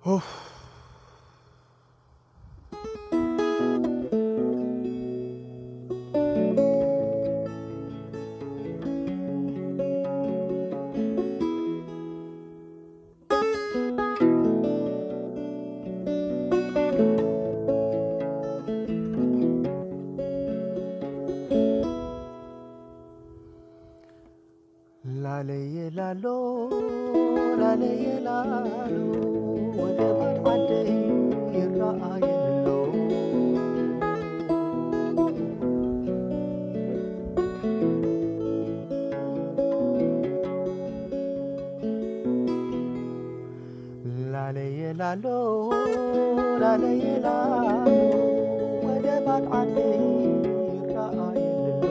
ኡፍ። ላለየ ላሎ፣ ላለየ ላሎ፣ ወደ ባድ ዓደይ ይረኣየሎ። ላለየ ላሎ፣ ላለየ ላሎ፣ ወደ ባድ ዓደይ ይረኣየሎ።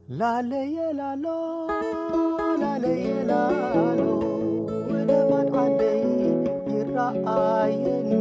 ላለየ ላሎ፣ ላለየ ላሎ፣ ወደ ባድ ዓደይ ይረኣየኒ።